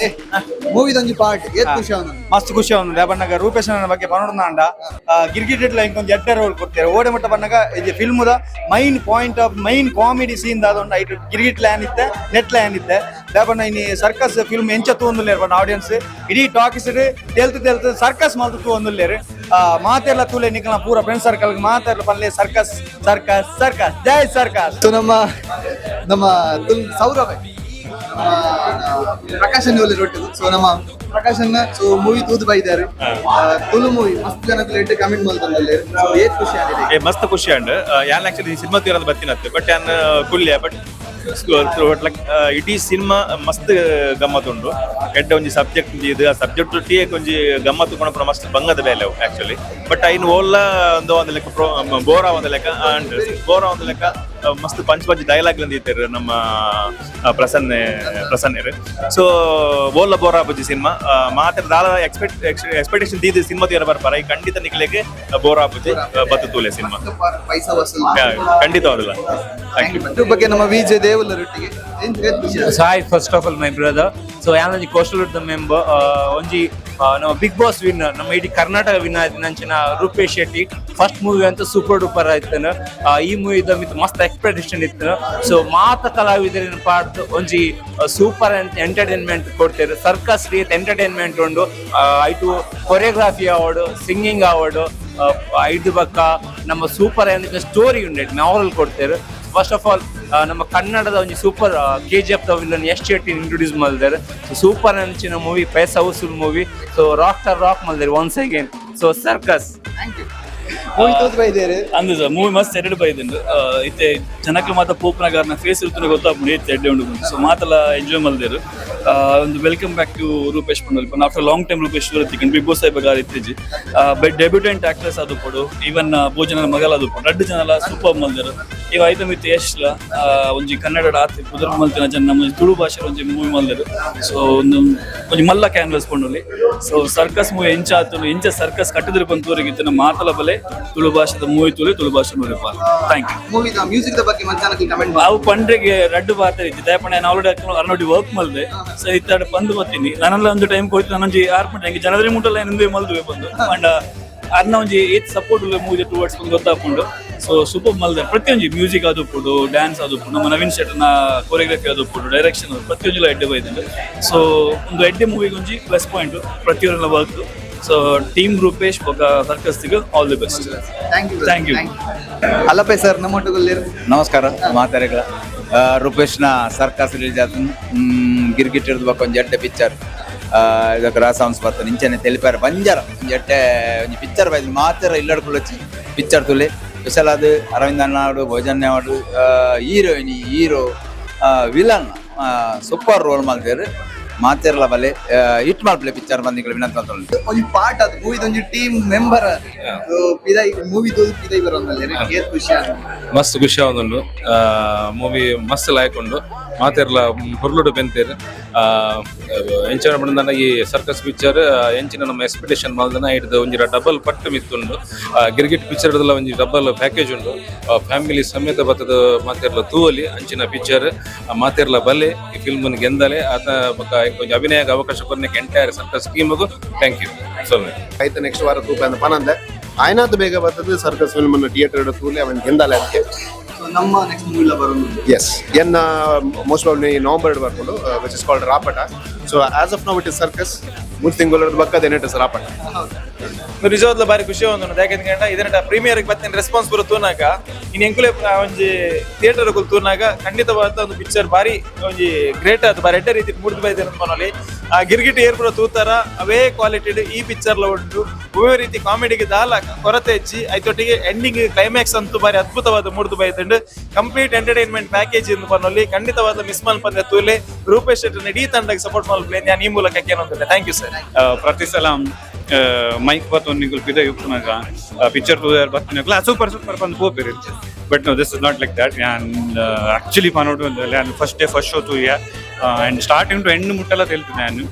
ಮೂವಿದೊಂಜಿ ಪಾರ್ಟ್ ಏತ್ ಖುಷಿ ಆವೊಂದುಂಡು? ಮಸ್ತ್ ಖುಷಿ ಆವೊಂದುಂಡು. ಬಣ್ಣಗ ರೂಪೇಶನ ಬಗ್ಗೆ ಪನೊಡುನಾಂಡ ಗಿರ್ಗಿಟ್ ಇಂಕೊಂಜಿ ಎಡ್ಡೆ ರೋಲ್ ಕೊಡ್ತಾರೆ. ಓಡೆ ಮಟ್ಟ ಬಣ್ಣಗ ಇದು ಫಿಲ್ಮ್ದ main point of main comedy scene ದಾದ ಐಟ್ ಗಿರ್ಗಿಟ್ ಲ್ಯಾನ್ ಇತ್ತೆ, ನೆಟ್ ಲ್ಯಾನ್ ಇತ್ತೆ. ಬಣ್ಣ ಇನಿ ಸರ್ಕಸ್ ಫಿಲ್ಮ್ ಎಂಚ ತೂವೊಂದುಲ್ಲೆರ್ ಬಣ್ಣ ಆಡಿಯನ್ಸ್ ಇಡೀ ಟಾಕೀಸ್ ತೆಲ್ತು ತೆಲ್ತು ಸರ್ಕಸ್ ಮಲ್ತು ತೂವೊಂದುಲ್ಲೆರ್. ಮಾತೆರ್ಲ ತೂಲೆ, ನಿಕಲ್ನ ಪೂರ ಫ್ರೆಂಡ್ ಸರ್ಕಲ್ ಮಾತೆರ್ಲ ಪನ್ಲೆ, circus circus circus, ಜೈ ಸರ್ಕಸ್. ಸೊ ನಮ್ಮ ನಮ್ಮ ಸೌರಭ್ ಪ್ರಕಾಶನ್ ರೊಟ್ಟಿದು. ಸೊ ನಮ್ಮ ಪ್ರಕಾಶನ್ ಸೊ ಮೂವಿ ತೂದು ಬೈದಾರೆ. ತುಳು ಮೂವಿ ಮಸ್ತ್ ಜನಕ್ಕೆ ಎಡ್ಡೆ ಕಮೆಂಟ್ ಮಲ್ತೊಂದುಲ್ಲೆರ್. ಸೊ ಏತ್ ಖುಷಿ ಆಗಿದೆ? ಮಸ್ತ್ ಖುಷಿ ಅಂಡ್ ಯಾನ್ ಆಕ್ಚುಲಿ ಸಿನಿಮಾ ತೀರದ ಬತ್ತಿನತ್ತೆ, ಬಟ್ ಯಾನ್ ಕುಲ್ಯ, ಬಟ್ ಲೈಕ್ ಇಡೀ ಸಿನಿಮಾ ಮಸ್ತ್ ಗಮ್ಮತ್ ಉಂಡು. ಎಡ್ಡೆ ಒಂಜಿ ಸಬ್ಜೆಕ್ಟ್ ಇದು, ಆ ಸಬ್ಜೆಕ್ಟ್ ಟೀ ಒಂಜಿ ಗಮ್ಮತ್ ಕೊಣಪುನ ಮಸ್ತ್ ಬಂಗದ ಬೇಲೆ ಆಕ್ಚುಲಿ. ಬಟ್ ಐನ್ ಓಲ್ಲ ಒಂದು ಒಂದು ಲೆಕ್ಕ ಬೋರ ಒಂದು ಲೆಕ್ಕ ಅಂಡ್ ಬೋರ ಒಂದು ಲೆಕ್ಕ ಮಸ್ತ್ punch punch dialogue ಅಂದಿತ್ತಾರೆ ನಮ್ಮ ಪ್ರಸನ್ನೆರ್. ಸೊ ಓಲ್ಲ ಬೋರ ಬುಜ್ಜಿ ಸಿನಿಮಾ ಮಾತ್ರ ದಾಲ ಎಕ್ಸ್ಪೆಕ್ಟೇಷನ್ ದೀದಿ ಸಿನಿಮಾ ತೀರ ಬರ್ಪಾರ. ಈ ಖಂಡಿತ ನಿಕ್ಲೆಗೆ ಬೋರ್ ಆಪುಜಿ, ಬತ್ತು ತೂಲೆ ಸಿನಿಮಾ. ಪೈಸಾ ವಸೂಲ್. ಖಂಡಿತವಾದಲ್ಲ. Thank you. ಇದ್ರ ಬಗ್ಗೆ ನಮ್ಮ ವಿಜಯ್ ದೇವುಲ ರೊಟ್ಟಿಗೆ ಏನ್ ಖುಷಿ? Hi, first of all my brother. So ಯಾನೊಂಜಿ coastal member, ಒಂಜಿ ನಮ್ಮ big boss winner, ನಮ್ಮ ಇಡೀ ಕರ್ನಾಟಕ ವಿನ್ನರ್ ಆಯ್ತಿನಂಚಿನ ರೂಪೇಶ್ ಶೆಟ್ಟಿ ಫಸ್ಟ್ ಮೂವಿ ಅಂತ ಸೂಪರ್ ಡೂಪರ್ ಆಯ್ತಾನ. ಈ ಮೂವಿ ಮಿತ್ ಮಸ್ತ್ ಎಕ್ಸ್ಪೆಕ್ಟೇಷನ್ ಇತ್ತು. ಸೊ ಮಾತ ಕಲಾವಿದರಿನ ಪಾಡ್ದು ಒಂಜಿ ಸೂಪರ್ ಎಂಟರ್ಟೈನ್ಮೆಂಟ್ ಕೊಡ್ತೇವೆ. ಸರ್ಕಸ್ ರೀತಿ ಎಂಟರ್ಟೈನ್ಮೆಂಟ್ ಉಂಡು. ಐಟು ಕೊರಿಯೋಗ್ರಫಿ ಆವಡು, ಸಿಂಗಿಂಗ್ ಆವಡು, ಐದು ಬಕ್ಕ ನಮ್ಮ ಸೂಪರ್ ಸ್ಟೋರಿ ಉಂಟು ನಾವಲ್ ಕೊಡ್ತೇವೆ. First of all ನಮ್ಮ ಕನ್ನಡದ ಒಂಜಿ super KGF the villain Yash Shetty introduce ಮಲ್ದೆರ್. So super ಅಂಚಿನ ಮೂವಿ, ಪೈಸಾ ವಸೂಲ್ movie. So rock star rock ಮಲ್ದೆರ್ once again. So circus. Movie ತೂದು ಬೈದೇರು. ಅಂದು ಸರ್, ಮೂವಿ ಮಸ್ತ್ ಎರಡು ಬೈದುಂಡು. ಇತ್ತೆ ಜನಕ್ಲು ಮಾತ ಪೋಪುನಗಾರ್ನ ಫೇಸ್ ಇರ್ತದೆ ಗೊತ್ತಾಪುಂಡು ಏತ್ ಎಡ್ಡೆ ಉಂಡು. ಸೊ ಮಾತೆಲ್ಲ ಎಂಜಾಯ್ ಮಲ್ದೆರ್. ಒಂದು welcome back to Rupesh ಪಂಡಲ್ ಆಫ್ಟರ್ ಲಾಂಗ್ ಟೈಮ್ ರೂಪೇಶ್ ತಿಕ್ಕಂಡು ಬಿಗ್ ಬಾಸ್ ಸಾಹೇಬ್ ಇತ್ತೀಚೆ ಬಟ್ ಡೆಬ್ಯೂಟೆಂಟ್ ಆಕ್ಟ್ರೆಸ್ ಅದು ಪಡು, ಈವನ್ ಭೋಜನ ಮಗಲ ಅದು ಪಡು, ರಡ್ಡು ಜನಲ ಸೂಪರ್ ಮಲ್ದರು. ಇವ ಐತ ಮಿತ್ ಯಶ್ಲ ಒಂಜಿ ಕನ್ನಡ ಆತಿ ಪುದರ್ ಮಲ್ತಿನ ಜನ ನಮ್ಮ ತುಳು ಭಾಷೆ ಒಂಜಿ ಮೂವಿ ಮಲ್ದರು. ಸೊ ಒಂದು ಒಂಜಿ ಮಲ್ಲ ಕ್ಯಾನ್ವಸ್ ಪಂಡೊಲಿ. ಸೊ ಸರ್ಕಸ್ ಮೂವಿ ಎಂಚ ಆತುಂಡು, ಎಂಚ ಸರ್ಕಸ್ ಕಟ್ಟಿದ್ರು ಪಂತೂರಿಗೆ ನಮ್ಮ ಮಾತಲ ಬಲೆ ತುಳು ಭಾಷೆದ ಮೂವಿ ತುಳು ತುಳು ಭಾಷೆ ಮೂವಿ. Thank you. ಮೂವಿದ ಮ್ಯೂಸಿಕ್ the ಬಗ್ಗೆ ಮಧ್ಯಾಹ್ನ ಕಮೆಂಟ್. ಅವು ಪಂಡ್ರಿಗೆ ರಡ್ಡು ಬಾತರ್ ಇತ್ತು ದಯಪಣ ಆಲ್ರೆಡಿ ಅರ್ನೋಡಿ ವರ್ಕ್ ಮಲ್ದೆ. ಸೊ ಇತ್ತಾಡ ಬಂದು ಬರ್ತೀನಿ ನಾನೆಲ್ಲ ಒಂದು ಟೈಮ್ ಕೊಯ್ತು ನಾನೊಂಜಿ ಆರು ಪಂಡ ಹೆಂಗೆ ಜನವರಿ ಮುಟ್ಟಲ್ಲ ಹಿಂದೆ ಮಲ್ದುವೆ ಬಂದು ಅಂಡ ಅರ್ನ ಒಂಜಿ ಏತ್ ಸಪೋರ್ಟ್ ಮೂವಿ ಟುವರ್ಡ್ಸ್ ಬಂದು ಗೊತ್ತಾಕೊಂಡು. ಸೊ ಸೂಪರ್ ಮಲ್ದೆ ಪ್ರತಿಯೊಂಜಿ ಮ್ಯೂಸಿಕ್ ಅದು ಪುಡು, ಡ್ಯಾನ್ಸ್ ಅದು ಪುಡು, ನಮ್ಮ ನವೀನ್ ಶೆಟ್ಟರ್ನ ಕೊರಿಯೋಗ್ರಫಿ ಅದು ಪುಡು, ಡೈರೆಕ್ಷನ್ ಪ್ರತಿಯೊಂಜಿಲ ಎಡ್ಡೆ ಬೈದಂಡು. ಸೊ ಒಂದು ಎಡ್ಡೆ ಮೂವಿಗೆ ಒಂಜಿ ಪ್ಲಸ್ ಪಾಯಿಂಟ್ ಪ್ರತಿಯೊಂದೆಲ್ಲ ವರ್ಕ್. ಸೊ ಟೀಮ್ ರೂಪೇಶ್ ಬೊಕ circus all the best. Thank you. Thank you. ಅಲ್ಲಪ್ಪೆ sir, ನಮ್ಮ ಒಟ್ಟುಗುಲ್ಲೇರು. ನಮಸ್ಕಾರ ಮಾತಾಡಿಗಳ. ರೂಪೇಶ್ನ ಸರ್ಕಸ್ ರಿಲೀಸ್ ಆತನ ಗಿರ್ಗಿಟ್ ಹಿಡಿದು ಒಂಜಿ ಎಡ್ಡೆ ಪಿಕ್ಚರ್ ಇದಕ್ಕೆ ರಾಸಾಂಶ ಬರ್ತದೆ ಇಂಚನೆ ತೆಲಿಪಾರ ಬಂಜಾರ ಒಂಜಿ ಎಡ್ಡೆ ಒಂಜಿ ಪಿಕ್ಚರ್ ಬೈದು ಮಾತ್ರ ಇಲ್ಲಡ್ಕೊಳ್ಳೊಚ್ಚಿ ಪಿಕ್ಚರ್ ತುಲೆ. ಸ್ಪೆಷಲ್ ಅದು ಅರವಿಂದ ಅಣ್ಣಾಡು, ಭೋಜನ್ಯ ಆಡು, Heroine, hero, villain super role ಮಲ್ತೇರು. ಮಾತೆರ್ಲ ಬಲೆ ಹಿಟ್ ಮಲ್ಪಲೆ ಪಿಕ್ಚರ್ ಬಂದಿಗಳು ವಿನಂತಿ ಅಂತ. ಒಂಜಿ ಪಾರ್ಟ್ ಅದು ಮೂವಿದ ಒಂಜಿ ಟೀಮ್ ಮೆಂಬರ್ ಪಿದೈ ಮೂವಿ ತೋದು ಪಿದೈ ಬರೋಂದಲ್ಲಿ ಏತ್ ಖುಷಿ ಆಂಡ್? ಮಸ್ತ್ ಖುಷಿ ಆವೊಂದುಂಡು. ಮೂವಿ ಮಸ್ತ್ ಲಾಯ್ಕ್ ಉಂಡು, ಮಾತೆರ್ಲ ಹೊರ್ಲುಡು ಬೆಂತೇರು. ಎಂಚಿನ ಪಂಡ ಈ ಸರ್ಕಸ್ ಪಿಕ್ಚರ್ ಎಂಚಿನ ನಮ್ಮ ಎಕ್ಸ್ಪೆಕ್ಟೇಷನ್ ಮಲ್ದನ ಇಡ್ದು ಒಂಜಿ ಡಬಲ್ ಪಟ್ಟು ಮಿತ್ತುಂಡು. ಗಿರ್ಗಿಟ್ ಪಿಕ್ಚರ್ ಒಂಜಿ ಡಬಲ್ ಪ್ಯಾಕೇಜ್ ಉಂಡು. ಫ್ಯಾಮಿಲಿ ಸಮೇತ ಬತ್ತದ ಮಾತೆರ್ಲ ತೂವಲಿ ಅಂಚಿನ ಪಿಕ್ಚರ್. ಮಾತೆರ್ಲ ಬಲೆ, ಈ ಫಿಲ್ಮ್ ಗೆಂದಲೆ. ಆತ ಬೊಕ ಒಂಜಿ ಅಭಿನಯಕ್ಕೆ ಅವಕಾಶ ಕೊರ್ನೆಕ್ ಎಂಟೈರ್ ಸರ್ಕಸ್ ಟೀಮ್ಗೂ thank you so much. ಆಯ್ತು, ನೆಕ್ಸ್ಟ್ ವಾರ ತೂಪ ಅಂತ ಪನಂದೆ ಆಯ್ನಾತ್ ಬೇಗ ಬರ್ತದೆ. ಸರ್ಕಸ್ ಫಿಲ್ಮ್ ಅನ್ನು ಥಿಯೇಟರ್ ತೂಲೆ, ಅವನ್ ಗೆಂದಾಲೆ ಅದಕ್ಕೆ. ಸೊ ನಮ್ಮ ನೆಕ್ಸ್ಟ್ ಮೂವಿ ಬರೋದು? ಎಸ್, ಎನ್ನ ಮೋಸ್ಟ್ ಪ್ರಾಬ್ಲಿ ನವಂಬರ್ ಬರ್ಕೊಂಡು, which is called Rapata. So as of now it is Circus. 3 ತಿಂಗಳ ಬಕ್ಕ then it is Rapata. ನಿಜವಾದ್ಲ ಬಾರಿ ಖುಷಿ ಒಂದು, ಯಾಕಂದ್ರೆ ಇದನ್ನ ಪ್ರೀಮಿಯರ್ ಬತ್ತಿನ ರೆಸ್ಪಾನ್ಸ್ ಬರೋ ತೂನಾಗ, ಇನ್ ಎಂಕುಲೆ ಒಂಜಿ ಥಿಯೇಟರ್ ತೂನಾಗ ಖಂಡಿತವಾದ ಒಂದು ಪಿಕ್ಚರ್ ಬಾರಿ ಒಂಜಿ ಗ್ರೇಟ್ ಅದು ಬಾರಿ ಎಡ್ಡೆ ರೀತಿ ಮೂಡ್ದು ಬೈದೆ ಮನೋಲಿ. ಆ ಗಿರ್ಗಿಟ್ ಏರ್ ಪೂರ ತೂತಾರ, ಅವೇ ಕ್ವಾಲಿಟಿ ಈ ಪಿಕ್ಚರ್ ಲ ಉಂಟು. ಅವೇ ರೀತಿ ಕಾಮಿಡಿಗೆ ದಾಲ ಕೊರತೆ ಹೆಚ್ಚಿ ಐತೊಟ್ಟಿಗೆ ಎಂಡಿಂಗ್ ಕ್ಲೈಮ್ಯಾಕ್ಸ್ ಅಂತೂ ಬಾರಿ ಅದ್ಭುತವಾದ ಮೂಡ್ದು ಬೈದುಂಡು. ಕಂಪ್ಲೀಟ್ ಎಂಟರ್ಟೈನ್ಮೆಂಟ್ ಪ್ಯಾಕೇಜ್ ಎಂದು ಪನೊಲಿ. ಖಂಡಿತವಾದ ಮಿಸ್ ಮಲ್ಪಂದೆ ತೂಲೆ. ರೂಪೇಶ್ ಶೆಟ್ಟಿ ಇಡೀ ತಂಡಕ್ಕೆ ಸಪೋರ್ಟ್ ಮಲ್ಪಲೆ ನಾನು ಈ ಮೂಲಕ ಕೇನೊಂದಿಲ್ಲ. Thank you sir. ಪ್ರತಿ ಸಲ ಮೈಕ್ ಬತ್ತೊಂದು ನಿಗುಲ್ ಪಿದ ಉಪ್ಪುನಾಗ ಪಿಕ್ಚರ್ ತೂದಾರ್ ಬತ್ತಿನಕ್ಲ ಸೂಪರ್ ಸೂಪರ್ ಬಂದು ಪೋಪೆರ್. But no, this is not like that. And actually ಪನೋಡು ನಾನು ಫಸ್ಟ್ ಡೇ ಫಸ್ಟ್ ಶೋ ತೂಯ ಆ್ಯಂಡ್ ಸ್ಟಾರ್ಟಿಂಗ್ ಟು ಎಂಡ್ ಮುಟ್ಟಲ್ಲ ತೆಲ್ತು. ನಾನು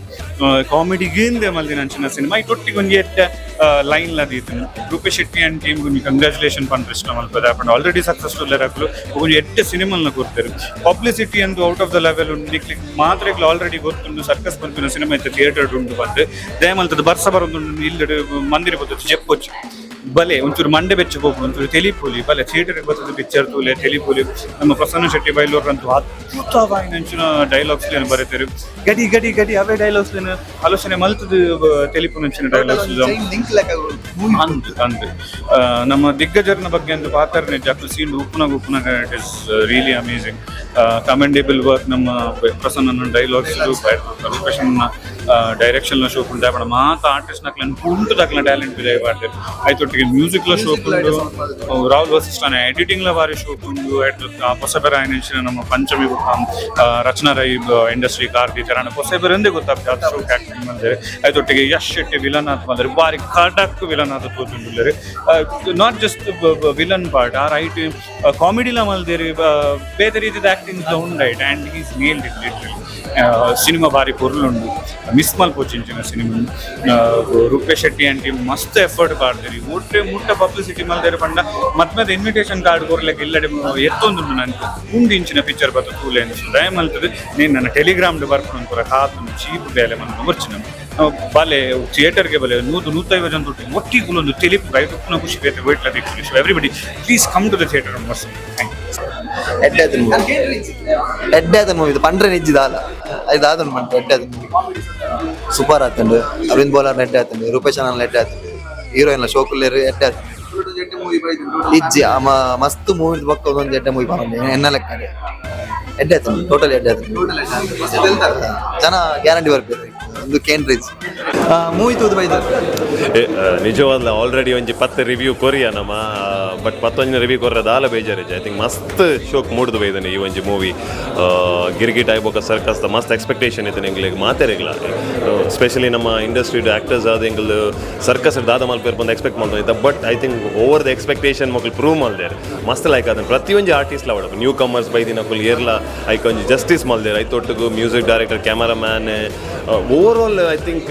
ಕಾಮಿಡಿ ಗೀಂದೆ ಮಲ್ದಿನ ಅಂಚಿನ ಸಿನಿಮಾ. ಈ ತೊಟ್ಟಿಗೆ ಒಂಜಿ ಎಡ್ಡೆ ಲೈನ್ ಲ ದೀತನು. ರೂಪೇಶ್ ಶೆಟ್ಟಿ ಅಂಡ್ ಟೀಮ್ ಒಂಜಿ ಕಂಗ್ರ್ಯಾಚುಲೇಷನ್ ಪನ್ಪೆ ಇಷ್ಟ ಮಲ್ಪದ. ಅಂಡ್ ಆಲ್ರೆಡಿ ಸಕ್ಸಸ್ಫುಲ್ ಅಕ್ಲು ಒಂಜಿ ಎಡ್ಡೆ ಸಿನಿಮಾಲ್ನ ಕೊಡ್ತಾರೆ. ಪಬ್ಲಿಸಿಟಿ ಅಂದು ಔಟ್ ಆಫ್ the level ಉಂಡು. ನಿಕ್ಲಿಕ್ ಮಾತ್ರೆಗ್ಲ ಆಲ್ರೆಡಿ ಗೊತ್ತುಂಡು ಸರ್ಕಸ್ ಪನ್ಪಿನ ಸಿನಿಮಾ ಇತ್ತು ಥಿಯೇಟರ್ ಉಂಟು ಬಂದು ದಯಮಲ್ತದ ಬರ್ಸ ಬರೋದುಂಡು. ಇಲ್ಲಡೆ ಮಂದಿರ ಬರ್ತದೆ ಜೆಪ್ಪೊಚ್ಚು ಬಲೆ ಒಂಚೂರು ಮಂಡೆ ಬೆಚ್ಚ ಪೋಪುಂಡು, ಒಂಚೂರು ತೆಲಿಪೋಲಿ. ಬಲೆ ಥಿಯೇಟರ್ ಬರ್ತದೆ ಪಿಕ್ಚರ್ ತೂಲೆ, ತೆಲಿಪೋಲಿ. ನಮ್ಮ ಪ್ರಸನ್ನ ಶೆಟ್ಟಿ ಬೈಲೂರಂತೂ ಅದ್ಭುತವಾಯಿನ ಡೈಲಾಗ್ಸ್ ಬರೀತಾರೆ. ಗಡಿ ಗಡಿ ಗಡಿ ಅವೇ ಡೈಲಾಗ್ಸ್ ಆಲೋಚನೆ ಮಲ್ತದು ತೆಲಿಪುನಂಚಿನ ಡೈಲಾಗ್ಸ್. ಲಿಂಕ್ ಲೆಕ್ಕ. ಅಂದ್ ಅಂದ್ ನಮ್ಮ ದಿಗ್ಗಜರನ ಬಗ್ಗೆ ಅಂತ ಪಾತ್ರ ನಿಜ scene ಉಪ್ಪುನಾಗ ಉಪ್ಪುನಾಗ it is really amazing, commendable work. ನಮ್ಮ ಪ್ರಸನ್ನ ಡೈಲಾಗ್ಸ್, ರೂಪೇಶನ್ನ ಡೈರೆಕ್ಷನ್ ಶೋಕ್ ಉಂಟು. ಮಾತ ಆರ್ಟಿಸ್ಟ್ ನಕ್ಲನ್ ಉಂಟು ದಕ್ಲ ಟ್ಯಾಲೆಂಟ್ ಇದೆ ಬಾರ್ದೆ. ಆಯ್ತೊಟ್ಟಿಗೆ ಮ್ಯೂಸಿಕ್ ಲ ಶೋಕ್ ಉಂಡು. ರಾಹುಲ್ ವಸಿಷ್ಠನ ಎಡಿಟಿಂಗ್ ಲ ಬಾರಿ ಶೋಕ್ ಉಂಡು. ಹೊಸಬೆರ ಆಯ್ನ ನಮ್ಮ ಪಂಚಮಿ ಬೊಕ್ಕ ರಚನಾ ರೈ ಇಂಡಸ್ಟ್ರಿ ಕಾರ್ದಿ ಚರಣ ಹೊಸಬೆರಂದೇ ಗೊತ್ತಾಗ್ತದೆ ಅದು ಶೋಕ್ ಆಕ್ಟಿಂಗ್ ಬಂದರೆ. ಆಯ್ತೊಟ್ಟಿಗೆ ಯಶ್ ಶೆಟ್ಟಿ ವಿಲನ್ ಆತ ಬಂದರೆ ಬಾರಿ ಖಡಕ್ ವಿಲನ್ ಆತ ತೋಜುಂಡುಲ್ಲೆರ್. Not just villain part, ಆ ರೈಟ್ ಕಾಮಿಡಿಲ ಮಲ್ದೇರಿ, ಬೇರೆ ರೀತಿದ ಆಕ್ಟಿಂಗ್ ಉಂಡೈಟ್ and he's nailed it literally. Cinema ಬಾರಿ ಪೊರ್ಲುಂಡು, ಮಿಸ್ ಮಲ್ಪೊಚಿಂಚಿನ ಸಿನಿಮಾ. ರೂಪೇಶ್ ಶೆಟ್ಟಿ ಅಂಟಿ ಮಸ್ತ್ ಎಫರ್ಟ್ ಪಾಡ್ದೇರಿ. ಮುಟ್ಟೆ ಮುಟ್ಟ ಪಬ್ಲಿಸಿಟಿ ಮಲ್ದೇರಿ ಪಂಡ ಮತ್ಮದ ಇನ್ವಿಟೇಷನ್ ಕಾರ್ಡ್ ಕೊರ್ಲೆಕ್ ಇಲ್ಲಡೆ ಎತ್ತೊಂದುಂಡು. ನನ್ಗೆ ಉಂಡು ಇಂಚಿನ ಪಿಕ್ಚರ್ ಬತ್ತ ತೂಲೆ ಅನ್ಸು ದಯ ಮಲ್ತದೆ. ನೀನು ನನ್ನ ಟೆಲಿಗ್ರಾಮ್ ಬರ್ಪುಂಡು ಪೂರ ಕಾತುಂಡು. ಚೀಪ್ ಬೇಲೆ ಮಲ್ಪು ಬರ್ಚಿನ ಬಲೆ ಥಿಯೇಟರ್ಗೆ ಬಲೆ. 100 150 ಜನ ತೊಟ್ಟು ಒಟ್ಟಿಗೆ ಒಂದು ತೆಲಿಪು ರೈಟ್ ಉಪ್ಪುನ ಖುಷಿ ಬೇತೆ ವೇಟ್ಲ ದಿಕ್ಕುಲಿ. So everybody please come to the theatre. ಮಸ್ತ್, thank you. ಎಡ್ಡೆ ಆತನ ಮೂವಿ, ಎಡ್ಡೆ ಆತನ ಮೂವಿ ಪಂಡ್ರೆ ನಿಜ್ಜಿದಾಲ ಐದು ಪಂಡ್ರೆ ಎಡ್ಡೆ ಆತನ ಮೂವಿ ಸೂಪರ್ ಆತಂಡು. ಅರವಿಂದ್ ಬೋಲಾರ್ ಎಡ್ಡೆ ಆತಂಡು, ರೂಪೇಶ್ ಅಣ್ಣನ್ ಎಡ್ಡೆ ಆತಂಡು, ಹೀರೋಯಿನ್ ಶೋಕುಲ್ಲೇರು ಎಡ್ಡೆ ಆತಂಡು. ಇಜ್ಜಿ ಅಮ ಮಸ್ತ್ ಮೂವಿ ಬೊಕ್ಕ ಒಂದೊಂದು ಎಡ್ಡೆ ಮೂವಿ ಪನೊಂದು ಎನ್ನ ಲೆಕ್ಕ ಎಡ್ಡೆ ಆತಂಡು, ಟೋಟಲ್ ಎಡ್ಡೆ ಆತಂಡು. ಜನ ಗ್ಯಾರಂಟಿ ಬರ್ಬೇಕು ಒಂದು ಕೇಂದ್ರಿಜ್ ಮೂವಿ ತೂದು ಬೈದ. ನಿಜವಾದ್ಲ ಆಲ್ರೆಡಿ ಒಂಜಿ 10 ರಿವ್ಯೂ ಕೊರಿಯ ನಮ್ಮ ಬಟ್ ಪತ್ತೊಂಜಿನ ರಿವ್ಯೂ ಕೊರ್ರೆ ದಾಲ ಬೇಜಾರಿಜ್ಜಿ. I think ಮಸ್ತ್ ಶೋಕ್ ಮೂಡ್ದು ಬೈದನೆ ಈ ಒಂಜಿ ಮೂವಿ. ಗಿರ್ಗಿಟ್ ಆಯ್ಬೋಕ ಸರ್ಕಸ್ ಮಸ್ತ್ ಎಕ್ಸ್ಪೆಕ್ಟೇಷನ್ ಇತ್ತು ಎಂಗ್ಲಿಗೆ ಮಾತೆರೆಗ್ಲ. ಸ್ಪೆಷಲಿ ನಮ್ಮ ಇಂಡಸ್ಟ್ರಿ ಆಕ್ಟರ್ಸ್ ಆದ ಎಂಗಲ್ ಸರ್ಕಸ್ ದಾದ ಮಲ್ಪೇರ್ ಬಂದು ಎಕ್ಸ್ಪೆಕ್ಟ್ ಮಾಡ್ತಾ, but I think over the expectation ಮಕ್ಕಳು ಪ್ರೂವ್ ಮಲ್ದೇರ್. ಮಸ್ತ್ ಲೈಕ್ ಅದನ್ನ ಪ್ರತಿಯೊಂಜಿ ಆರ್ಟಿಸ್ಟ್ ಅವಡ ನ್ಯೂ ಕಮರ್ಸ್ ಬೈದಿನ ಅಕುಲು ಏರ್ಲ ಐಕ್ ಒಂಜಿ ಜಸ್ಟಿಸ್ ಮಲ್ದೇರ್. ಐತೊಟ್ಟುಗು music director, cameraman, overall I think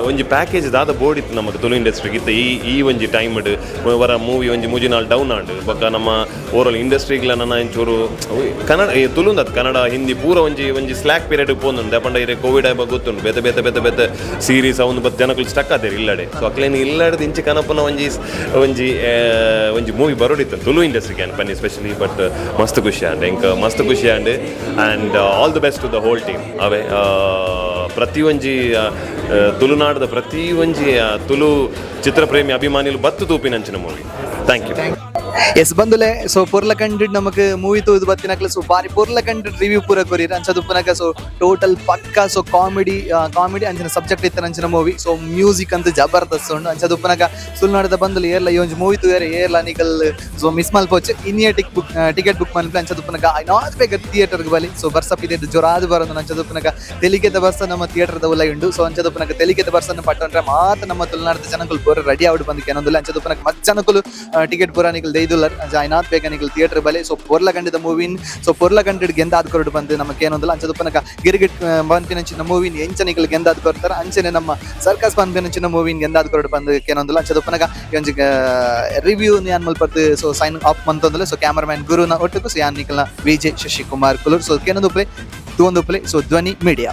ಒಂಜಿ ಪ್ಯಾಕೇಜ್ ದಾದ ಬೋರ್ಡ್ ಇತ್ತು ನಮಗೆ ತುಳು ಇಂಡಸ್ಟ್ರಿಗೆ ಇತ್ತು. ಈ ಈ ಒಂಜಿ ಟೈಮ್ ವರ ಮೂವಿ ಒಂಜಿ ಮೂಜಿ ನಾಲ್ ಡೌನ್ ಆಂಡ್ ಬೊಕ್ಕ ನಮ್ಮ ಓವರ್ ಆಲ್ ಇಂಡಸ್ಟ್ರಿಗ್ಲ ನನ್ನ ಒಂಚೂರು ಕನ್ನಡ ತುಳುಂದತ್ ಕನ್ನಡ ಹಿಂದಿ ಪೂರ ಒಂಜಿ ಒಂಜಿ ಸ್ಲ್ಯಾಕ್ ಪೀರಿಯಡ್ ಪೋಂದುಂಡು. ಪಂಡ ಇರೆ ಕೋವಿಡ್ ಆಯ್ಬ ಗೊತ್ತುಂಡು, ಬೇತೆ ಬೇತೆ ಬೇತೆ ಬೇತೆ ಸೀರೀಸ್ ಅವನು ಬತ್ ಜನಕುಲು ಸ್ಟಕ್ ಆತೇರು ಇಲ್ಲಡೆ. ಸೊ ಅಕ್ಲೇನು ಇಲ್ಲಡ್ದು ಇಂಚೆ ಕನಪನ ಒಂಜಿ ಒಂಜಿ ಒಂಜಿ ಮೂವಿ ಬರೋಡಿತ್ತು ತುಳು ಇಂಡಸ್ಟ್ರಿಗೆ ಪನ್ನಿ ಸ್ಪೆಷಲಿ. ಬಟ್ ಮಸ್ತ್ ಖುಷಿ ಆಂಡ್, ಎಂಕ್ ಮಸ್ತ್ ಖುಷಿ and and all the best to the whole team. ಅವೇ ಪ್ರತಿಯೊಂಜಿ ತುಳುನಾಡದ ಪ್ರತಿಯೊಂಜಿ ತುಳು ಚಿತ್ರಪ್ರೇಮಿ ಅಭಿಮಾನಿಲು ಬತ್ತು ತೂಪಿನಂಚಿನ ಮೂವಿ. Thank U. S ಬಂದುಲೆ, ಸೊ ಪೊರ್ಲ ಕಂಡಿಡ್ ನಮಕ್ ಮೂವಿ ತೂದು ಬತ್ತಿನಕ್ಲೆ ಸೊ ಬಾರಿ ಪೊರ್ಲ ಕಂಡಿಡ್ ರಿವ್ಯೂ ಪೂರ ಕೊರಿರ್. ಅಂಚದುಪ್ಪನಕ ಸೊ ಟೋಟಲ್ ಪಕ್ಕ ಸೊ ಕಾಮಿಡಿ ಕಾಮಿಡಿ ಅಂಚಿನ ಸಬ್ಜೆಕ್ಟ್ ಇತ್ತ ಅಂಚಿನ ಮೂವಿ. ಸೊ ಮ್ಯೂಸಿಕ್ ಅಂತ ಜಬರ್ದಸ್ತ್ ಉಂಡು. ಅಂಚದುಪ್ಪನಕ ತುಳುನಾಡದ ಬಂದುಲೆ ಏರ್ಲ ಈ ಒಂಜಿ ಮೂವಿ ತೂಯರೆ ಏರ್ಲ ನಿಕಲ್ ಸೊ ಮಿಸ್ ಮಲ್ಪೋಚ್. ಇನ್ನಿಯ ಟಿಕೆಟ್ ಬುಕ್ ಮಲ್ಪಲೆ. ಅಂಚದುಪ್ಪನಕ ಐನಾತ್ ಬೇಗ ಥಿಯೇಟರ್ಗೆ ಬಲಿ. ಸೊ ಬರ್ಸಪ್ ಇದೆ ಜೊರಾದು ಬರೋದು. ಅಂಚದುಪ್ಪನಕ ತೆಲಿಗೆದ ಬರ್ಸ ನಮ್ಮ ಥಿಯೇಟರ್ದ ಉಲ್ಲ ಉಂಡು. ಸೊ ಅಂಚದುಪ್ಪನಕ ತೆಲಿಗೆದ ಬರ್ಸನ್ನು ಪಟ್ಟಂದ್ರೆ ಮಾತ್ರ ನಮ್ಮ ತುಳುನಾಡದ ಜನಕುಲು ಪೂರ ರೆಡಿ ಆವಡ್ ಬಂದು ಕೆನೊಂದುಲ್ಲ. ಅಂಚದುಪ್ಪನಕ ಮಸ್ತ್ ಜನಕುಲು ಟಿಕೆಟ್ ಪೂರ ನಿಕಲ್ ದೈದುಲ್ಲರ್. ಐನಾತ್ ಬೇಗ ನಿಕಲ್ ಥಿಯೇಟರ್ ಬಲೆ. ಸೊ ಪೊರ್ಲ ಕಂಡಿದ ಮೂವಿನ್ ಸೊ ಪೊರ್ಲ ಕಂಡಿಡ್ ಗೆಂದಾದ್ ಕೊರಡು ಬಂದು ನಮ್ಮ ಕೇನೊಂದುಲ್ಲ. ಅಂಚದುಪ್ಪನಕ ಗಿರಿಗಿಟ್ ಪನ್ಪಿನಂಚಿನ ಮೂವಿನ್ ಎಂಚ ನಿಕಲ್ ಗೆಂದಾದ್ ಕೊರ್ತಾರ, ಅಂಚನೆ ನಮ್ಮ ಸರ್ಕಸ್ ಪನ್ಪಿನಂಚಿನ ಮೂವಿನ್ ಗೆಂದಾದ್ ಕೊರಡು ಬಂದು ಕೇನೊಂದುಲ್ಲ. ಅಂಚದುಪ್ಪನಕ ಒಂಜಿ ರಿವ್ಯೂ ಯಾನ್ ಮಲ್ಪತ್ತು ಸೊ ಸೈನ್ ಆಫ್ ಮಂತೊಂದುಲ್ಲ. ಸೊ ಕ್ಯಾಮರಾಮ್ಯಾನ್ ಗುರುನ ಒಟ್ಟುಗು ಸೊ ಯಾನ್ ನಿಕಲ್ನ ವಿಜಯ್ ಶಶಿಕುಮಾರ್ ಕುಲೂರ್. ಸೊ ಕೇನೊಂದುಪ್ಲೆ ತೂವೊಂದುಪ್ಲೆ ಸೊ ಧ್ವನಿ ಮೀಡಿಯಾ.